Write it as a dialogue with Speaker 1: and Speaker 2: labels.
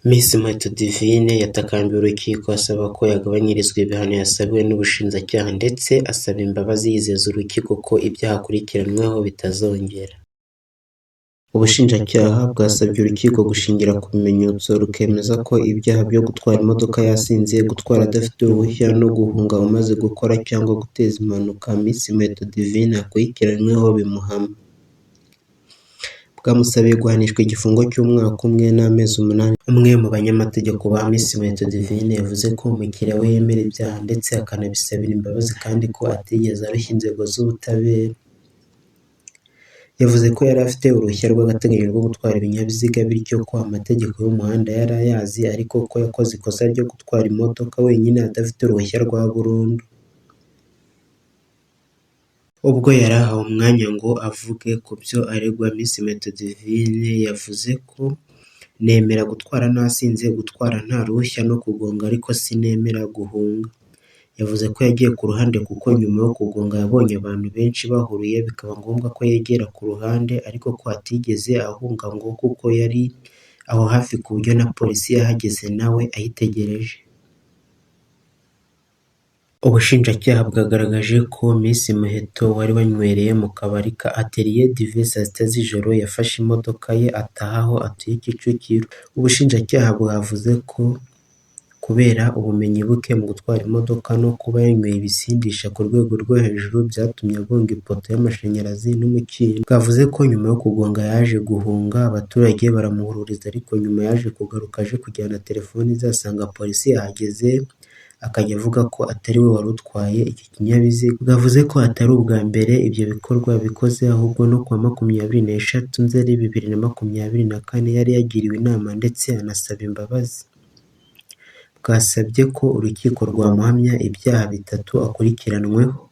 Speaker 1: Miss Muheto Divine yatakambiye urukiko asaba ko yagabanyirizwa ibihano yasabiwe n'ubushinjacyaha ndetse asaba imbabazi yizeza urukiko ko ibyaha akurikiranyweho bitazongera. Ubushinjacyaha bwasabye urukiko gushingira ku bimenyetso rukemeza ko ibyaha byo gutwara imodoka yasinze, gutwara adafite uruhushya no guhunga umaze gukora cyangwa guteza impanuka Miss Muheto Divine akurikiranyweho bimuhama. Bwamusabiye guhanishwa igifungo cy'umwaka umwe n'amezi 8. Umwe mu banyamategeko ba Miss Muheto Divine yavuze ko umukiriya we yemera ibyaha ndetse akanabisabira imbabazi kandi ko atigeze arushya inzego z'ubutabera. Yavuze ko yari afite uruhushya rw'agateganyo rwo gutwara ibinyabiziga bityo ko amategeko y'umuhanda yari ayazi ariko ko yakoze ikosa ryo gutwara imodoka wenyine adafite uruhushya rwa burundu. Ubwo yari ahawe umwanya ngo avuge ku byo aregwa, Miss Muheto Divine yavuze ko “Nemera gutwara nasinze, gutwara nta ruhushya no kugonga ariko sinemera guhunga.” Yavuze ko yagiye ku ruhande kuko nyuma yo kugonga yabonye abantu benshi bahuruye bikaba ngombwa ko yegera ku ruhande ariko ko atigeze ahunga ngo kuko yari aho hafi ku buryo na polisi yahageze nawe ayitegereje. Ubushinjacyaha bwagaragaje ko Miss Muheto wari wanywereye mu kabari ka Atelier du Vin saa sita z'ijoro yafashe imodoka ye ataha aho atuye Kicukiro. Ubushinjacyaha bwavuze ko kubera ubumenyi buke mu gutwara imodoka no kuba yanyweye ibisindisha ku rwego rwo hejuru byatumye agonga ipoto y'amashanyarazi n'umukindo. Bwavuze ko nyuma yo kugonga yaje guhunga, abaturage baramuhururiza ariko nyuma yaje kugaruka aje kujyana telefoni ze asanga polisi yahageze akajya avuga ko atari we wari utwaye iki kinyabiziga. Bwavuze ko atari ubwa mbere ibyo bikorwa abikoze ahubwo no kuwa 23 Nzeri 2024 yari yagiriwe inama ndetse anasaba imbabazi. Bwasabye ko urukiko rwamuhamya ibyaha bitatu akurikiranweho.